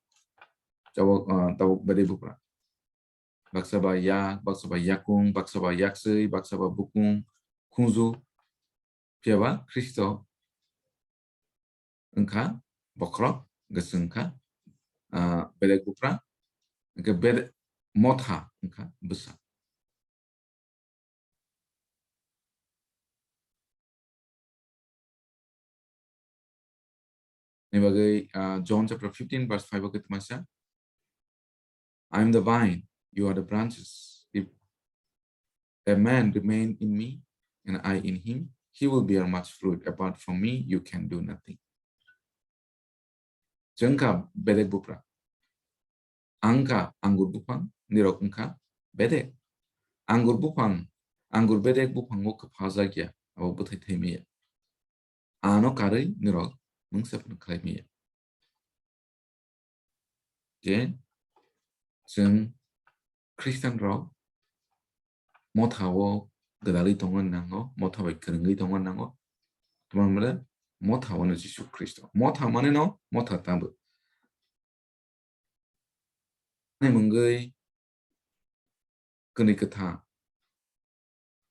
Tabuk, ah, tabuk bedek bupra. Baksa ba yak, baksa ba yakung, baksa ba yakswi, baksa ba bukung, khungju. Phiya ba Khristo wngkha bokhorok, hwnkhe chwng wngkha, ah, bedek bupra, hwnkhe bede-, motha wngkha bwsak. Ni bagwi, ah, John chapter fifteen verse five o khe tma sa, "I am the vine, you are the branches. If a man remain in me and I in him, he will bear much fruit. Apart from me, you can do nothing." Chwng kha bedek bupra. Ang kha angur buphang, nirok wngkha bedek. Angur buphang, angur bedek buphango kwphajak ya, abo bwthai thai maya. Ano karwi nirok mungsa phano khlai maya. Je chwng Khristian rok motha o gwdalwi tongna nango, motha bai kwrwngwi tongna nango. Tamo mole motha o no Jisu Khristo. Motha mane no motha tabuk. Ani mungwi kwnwi kwtha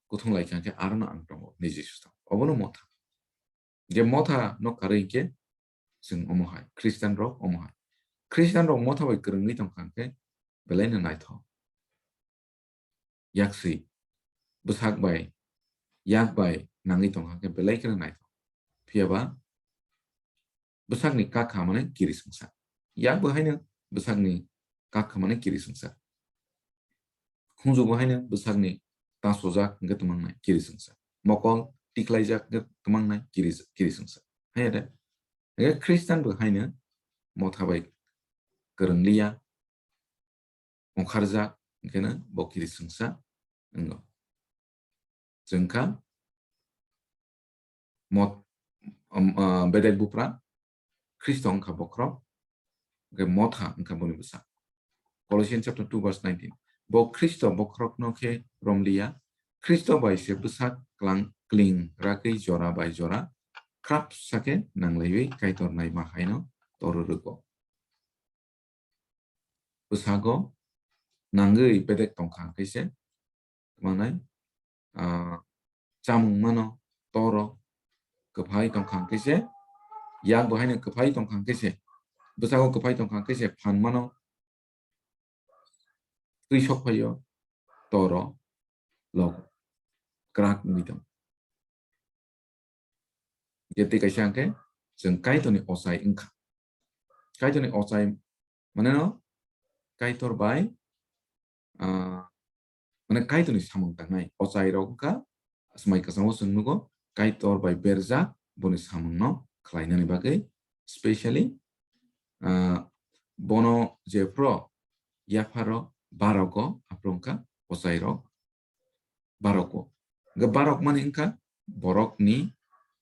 kuthung lai kha khe aro no ang tongo, niji susa. Obono motha. Je motha no karwi khe chwng omo hai, Khristian rok omo hai. Khristian rok motha bai kwrwngwi tong kha khe belai no naithok. Yaksi, bwsak bai, yak bai nangwi tong kha khe belai kheno naithok. Phiya ba bwsakni kak kha mane kiri swngsa. Yak bo haino bwsakni kak kha mane kiri swngsa. Khunju bo haino bwsakni tasojak hwnkhe twmangnai kiri swngsa. Mokol tiklaijak hwnkhe twmangnai kiri, kiri swngsa. Haiya de? Hwnkhe Khristian bo haino motha bai kwrwngliya, ongkharjak, hwnkhe no bo kiri swngsa wngo. Chwng kha mot-, um, uh, bedek bupra, Khristo wngkha bokhorok, hwnkhe motha wngkha boni bwsa. Colossians chapter two verse nineteen. Bo Khristo bokhorokno khe romliya, Khristo bai se bwsak klang-, kling ragwi jora bai jora khrapsa khe nanglaiwi Kaitor naima haino toro rwgo. Bwsago nangwi bedek tongkha hwnkhe se, tma hwnai, ah, chamung mano toro, kwphai tongkha hwnkhe se, yak bo haino kwphai tongkha hwnkhe se, bwsago kwphai tongkha hwnkhe se phan mano, twi sok phaio toro logo kwrak wngwi tongo. Je tei kaisa hwnkhe chwng Kaitorni ochai wngkha. Kaitorni ochai mane no Kaitor bai, ah, mane Kaitorni samung tangnai ochai rok wngkha, swmai kwchango chwng nugo Kaitor bai berjak boni samungno khlainani bagwi, specially, ah, bono jephru yapharo barogo aphuru wngkha ochai rok barogo. Hwnkhe barok mani wngkha borokni,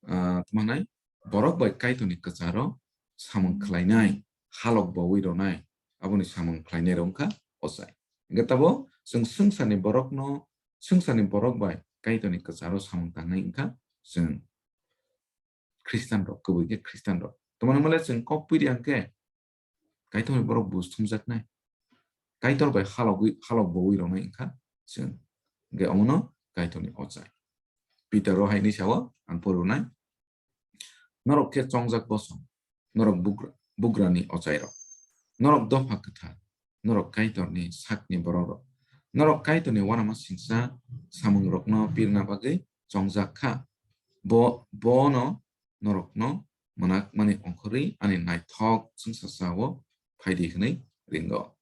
ah, tma hwnai, borok bai Kaitorni kwcharo samung khlainai, halok bawi rwnai, aboni samung khlainai rok wngkha ochai. Hwnkhe tabo chwng swngcharni borokno, swngcharni borok bai Kaitorni kwcharo samung tangnai wngkha chwng Khristian rok, kubui khe Khristian rok. Tamo hwnmale chwng kok piri hwnkhe Kaitorni borok bus thumjaknai. Kaitor bai halogwi, halok bowi rwnai wngkha chwng. Hwnkhe omono Kaitorni ochai. Peter o hai hinwi sao, ang porunai. Norok khe chongjak bosong, norok bugra, bugrani ochairok, norok dopha kwthar, norok Kaitorni sakni borokrok, norok Kaitorni uanama singcha samungrokno pirna bagwi chongjak kha. Bo, bono norokno mwnakmani ongkhorwi ani naithok chwngsasao phaidi hwnwi ringo.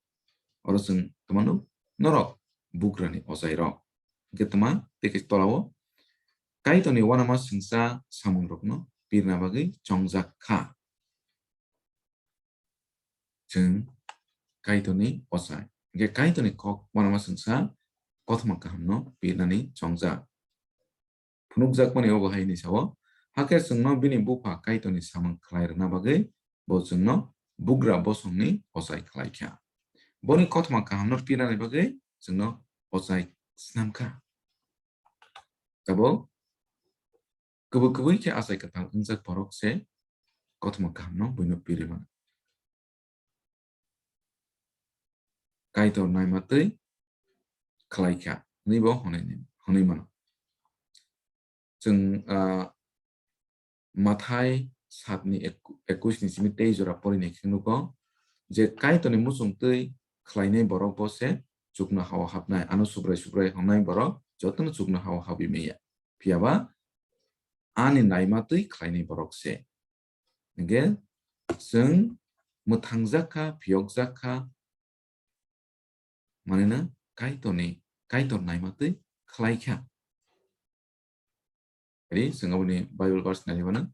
Oro chwng tongmano norok bugrani ochairok. Hwnkhe tma tei khe tolao Kaitorni uanama singcha samungrokno pirna bagwi chongjak kha. Chwng Kaitorni ochai. Hwnkhe Kaitorni kok uanama singcha kothoma kahamno pirnani chongjak. Phunukjakmani obo hai hinwi sao, hakhe chwngno bini bupha Kaitorni samung khlai rwna bagwi bo chwngno bugra bosongni ochai khlai kha. Boni kothoma kahamno pirnani bagwi chwngno ochai snam kha. Tabuk kubui kubui khe achai kwtal wngjak borok se kothoma kahamno buino piri mano. Kaitor naima twi khlai kha hwnwi bo hwnwi, hwnwi mano. Chwng, ah, Mathai satni ek-, ekush ni simi tei jora porinai khe nugo je Kaitorni muchung twi khlainai borok bo se chukno hao hapnai, ano Subrai Subrai hwngnai borok jotono chukno hao habwi manya. Phiya ba ani naima twi khlainai borok se. Hwnkhe chwng mwthangjak kha, phiyokjak kha, manwino Kaitorni, Kaitor naima twi khlai kha. Ri, chwng aboni Bible verse nai mano.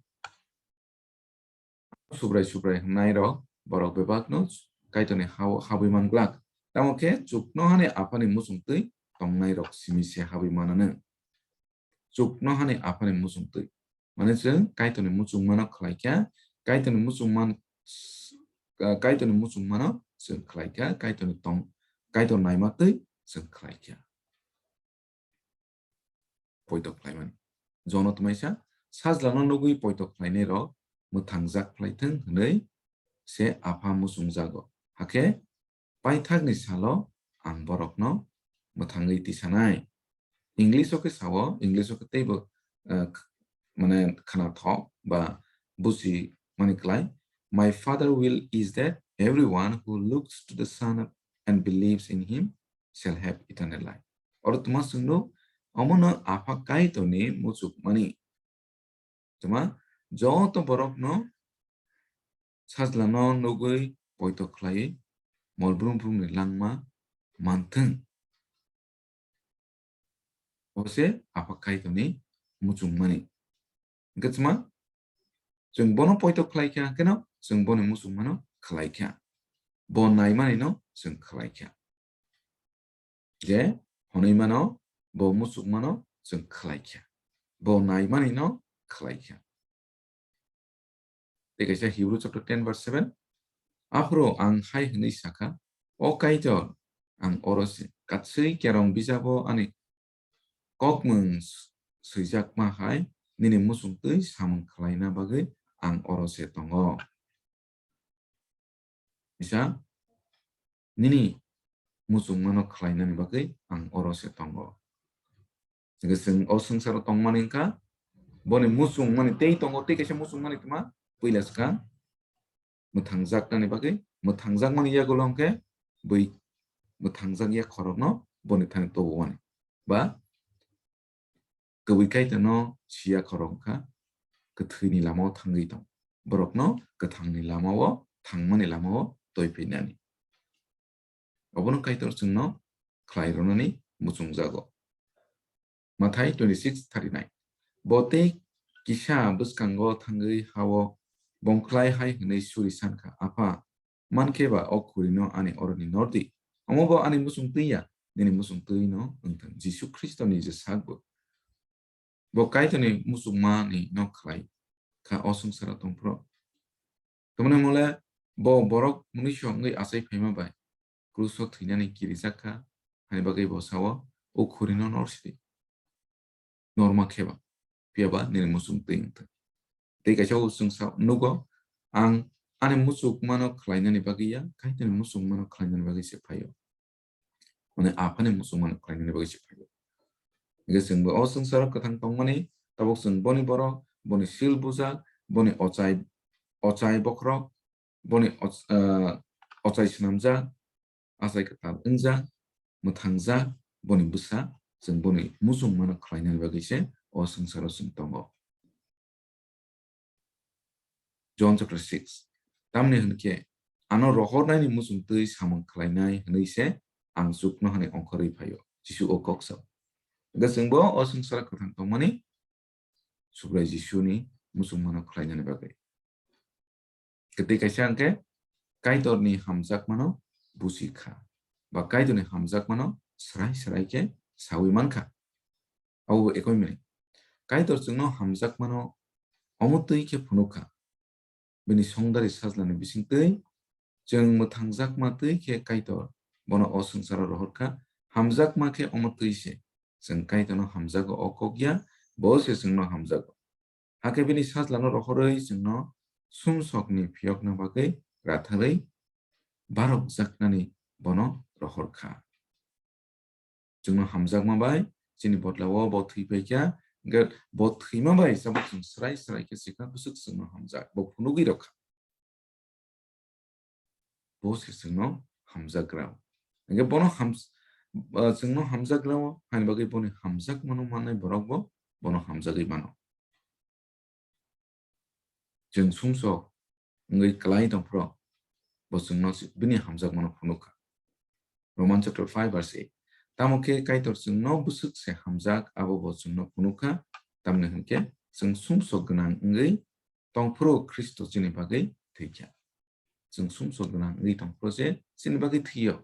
Subrai Subrai hwngnai rok borok bebakno Kaitorni hao habwi man glak. Tamo khe chuknohani Aphani muchung twi tongnai rok simi se habwi mananw. Chuknohani Aphani muchung twi. Mane chwng Kaitorni muchungmano khlai kha, Kaitorni muchungman, Kaitorni muchungmano chwng khlai kha, Kaitorni tong, Kaitor naima twi chwng khlai kha. Poito khlaimani. Jono twmaisa, sajlano nugwi poito khlainai rok mwthangjak khlai thung hwnwi se Apha muchungjago. Hakhe paithakni salo ang borokno mwthangwi tisanai. English o khe sao, English o khe teibo, eh, k-, mane khwnathok ba buji mani klai. "My father will is that everyone who looks to the Son of, and believes in him shall have eternal life." Oro tuma chwngno, omono Apha Kaitorni muchukmani. Tuma joto borokno sajlano nugwi poito khlai mol brum brumni langma manthung. Bo se Apha Kaitorni muchungmani. Hwnkhe tuma chwng bono poito khlai kha, hwnkhe no chwng boni muchungmano khlai kha. bo naimanino chwng khlaikha. Je hwnwi mano, bo muchungmano chwng khlaikha. Bo naimanino khlaikha. Tei kaisa Hebrew chapter ten verse seven, "Aphuru ang hai hwnwi sakha, O Kaitor, ang oro se, katswi kerong bijabo ani kokmung s-, swijakma hai nini muchungtwi samung khlaina bagwi ang oro se tongo." Kisa nini muchungmano khlainani bagwi ang oro se tongo. Hwnkhe chwng o swngcharo tongmani wngkha, boni muchungmani tei tongo, tei kaisa muchungmani tma puila swkang mwthangjaknani bagwi, mwthangjakmani yagulo hwnkhe bui mwthangjak yak khorokno boni thani tubumani ba kwbwi Kaitorno siya khorok wngkha, kwthwini lamao thangwi tong, borokno kwthangni lamao, thangmani lamao toiphinani. Obono Kaitor chwngno khlai rwnani muchungjago. Mathai twenty-six thirty-nine. Bo tei kisa bwskango thangwi hao bongkhlai hai hwnwi suri sankha, Apha, mankhe ba o khurino ani oroni nordi. Omo bo ani muchungtwi ya, nini muchungtwino wngthang. Jisu Khristoni je sakbo. Bo Kaitorni muchungmani no khlai kha o swngcharo tongphuru. Tamoni mole bo borok mwnwiso wngwi achai phaima bai kruso thwinani kirijak kha, hani bagwi bo sao, "O khurino norsidi, norma kheba, phiyaba nini muchungtwi wngthang." Tei kaisa o chwngsa nugo, "Ang ani muchungmano khlainani bagwi ya, Kaitorni muchungmano khlainani bagwi se phaio." Mane Aphani muchungmano khlainani bagwi se phaio. Hingke chwngbo o swngcharo kwthang tongmani, tabuk chwng boni borok, boni sil bujak, boni ochai, ochai bokhorok, boni och-, ah, ochai swnamjak, achai kwtal wngjak, mwthangjak, boni bwsa, chwng boni muchungmano khlainani bagwi se o swngcharo chwng tongo. John chapter six. Tamni hwn khe, ano rohornaini muchungtwi samung khlainai hwnwi se ang chuknohani ongkhorwi phaio. Jisu o kok sao. Hwnkhe chwngbo o swngcharo kwthang tongmani Subrai Jisuni muchungmano khlainani bagwi. Kwtwi kaisa hwnkhe Kaitorni hamjakmano buji kha, ba Kaitorni hamjakmano srai srai khe saui man kha. Abo bo ekoi mani. Kaitor chwngno hamjakmano omo twi khe phunuk kha. Bini songdari sajlani bisingtwi chwng mwthangjakma twi khe Kaitor bono o swngcharo rohor kha. Hamjakma khe omo twi se. Chwng Kaitorno hamjago o kok ya, bo se chwngno hamjago. Hakhe bini sajlano rohorwi chwngno sumsokni phiyokna bagwi ratharwi barokjaknani bono rohor kha. Chwngno hamjakma bai chini bodlao bo thwi phai kha, hwnkhe bo thwima bai tabuk chwng srai srai khe sikha bwswk chwngno hamjak, bo phunugwi rw kha. Bo se chwngno hamjakrao. Hingke bono hams-, ah, chwngno hamjakrao, haini bagwi boni hamjakmano mannai borok bo bono hamjagwi mano. Chwng sumsok wngwi kwlai tongphuru bo chwngno si-, bini hamjakmano phunuk kha. Roman chapter five verse eight. Tamo khe Kaitor chwngno bwswk se hamjak, abo bo chwngno phunuk kha, tamni hwn khe chwng sumsok gwnang wngwi tongphuru Khristo chini bagwi thwi kha. Chwng sumsok gwnang wngwi tongphuru se chini bagwi thwio.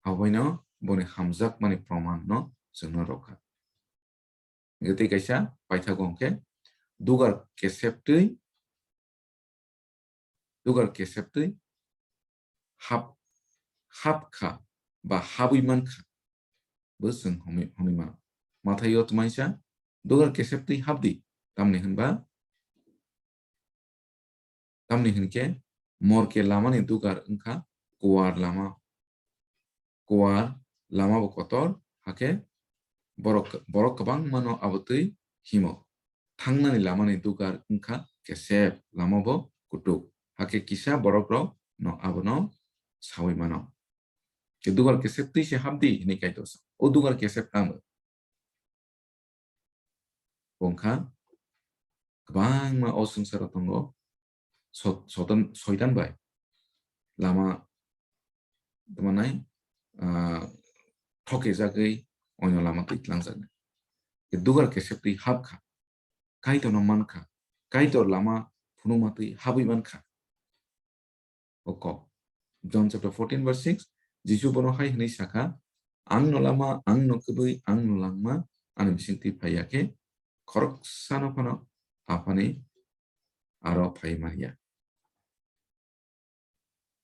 Aboino boni hamjakmani proman no chwngno rw kha. Hingke tei kaisa paithago hwnkhe dugar keseptwi, dugar keseptwi hap, hap kha ba habwi man kha. Bo chwng homwi, homwi mano. Mathaio twmaisa, dugar keseptwi hapdi, tamni hwnba, tamni hwnkhe morke lamani dugar wngkha kuar lama. Kuar lama bo kotor, hakhe borok, borok kwbangmano abo twi himo. Thangnani lamani dugar wngkha kesep, lama bo kutuk. Hakhe kisa borokrokno abono saui mano. Ke dugar kesep twi se hapdi hwnwi Kaitor sa. O dugar kesep tamo? Bo wngkha kwbangma o swngcharo tongo, so-, sotan-, soitan bai lama tongmanai, ah, thokejagwi oino lama twi tlangjaknai. Dugar kesep twi hap kha, Kaitorno man kha, Kaitor lama phunukma twi habwi man kha. o kok. John chapter fourteen verse six, Jisu bono hai hwnwi sakha, "Ang no lama, ang no kwbwi, ang no langma, ani bisingtwi phai ya khe khoroksano phano Aphani aro phai man ya."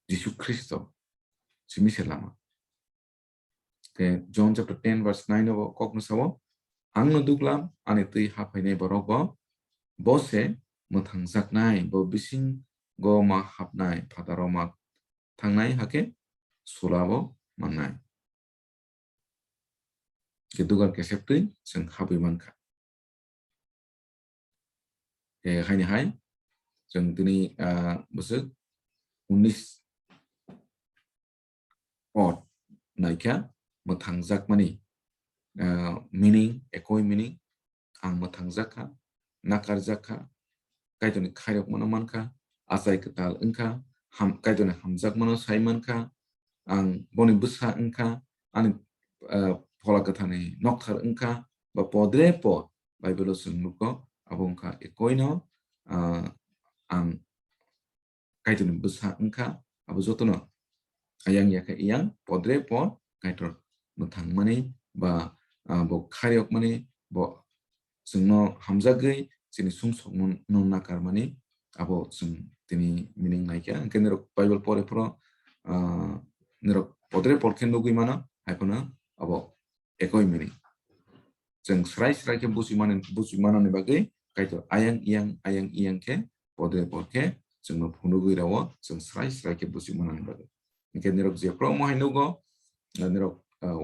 Jisu Khristo simi se lama. Tei John chapter ten verse nine o bo kok no sao, "Ang no duglam, ani twi haphainai borok bo, bo se mwthangjaknai, bo bisingo ma hapnai, phataro ma thangnai, hakhe sula bo mannai." Ke dugar kesep twi chwng habwi mankha. Eh, haini hai, chwng tini, ah, bwswk unis pod naikha, mwthangjakmani, ah, meaning, ekoi meaning, ang mwthangjakha, nakarjakha, Kaitorni khairokmano mankha, achai kwtal wngkha, ham-, Kaitorni hamjakmano sai mankha, ang boni bwsa wngkha, ani, ah, phola kwthani nokthar wngkha, ba podre pod Bible-o chwng nukgo, abo wngkha ekoino, ah, ang Kaitorni bwsa wngkha, abo jotono ayang yakhe iyang podre pod Kaitor mwthangmani ba, ah, bo khairokmani, bo chwngno hamjagwi chini sumsokno nakarmani, abo chwng tini meaning naikha. Hwnkhe nirok Bible pore phoro, ah, nirok podre pod khe nugwi mano, hai phano abo ekoi meaning. Chwng srai srai khe buji mani, buji manani bagwi Kaitor ayang iyang, ayang iyang khe, podre pod khe chwngno phunugwi rwo, chwng srai srai khe buji manani bagwi. Hwnkhe nirok jephru omo hai nugo, ah, nirok, ah,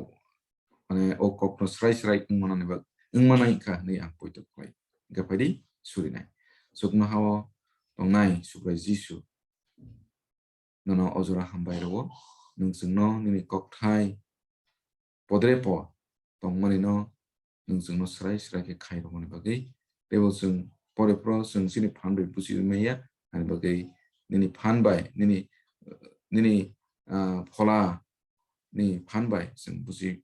mane o kokno srai srai wngmanani bag-, wngmanai kha hwnwi ang poito khlai. Hwnkhe phaidi surinai. Chuknohao tongnai Subrai Jisu, nono o jora hambai rwo. Nwng chwngno nini kokthai podre pod tongmani no nwng chwngno srai srai khe khai rwmani bagwi. Teibo chwng pore phoro chwng chini phan bai buji maya, ani bagwi nini phan bai, nini, nini, ah, phola ni phan bai chwng buji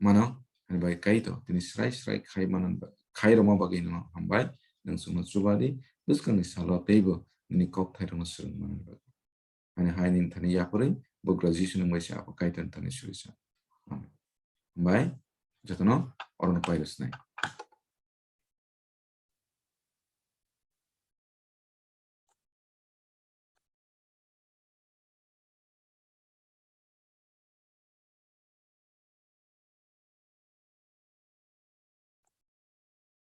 mano, ani bai Kaitor tini srai srai khai mano, khai rwma bagwi nono hambai, nwng chwngno chuba di, bwskangni salo teibo nini kokthai rokno swrwng manani bagwi. Ani hai nini thani yapharwi bugra Jisu nwng bai se Apha Kaitor ni thani suri sa. Amen. Hambai, jotono orono pairwsnai.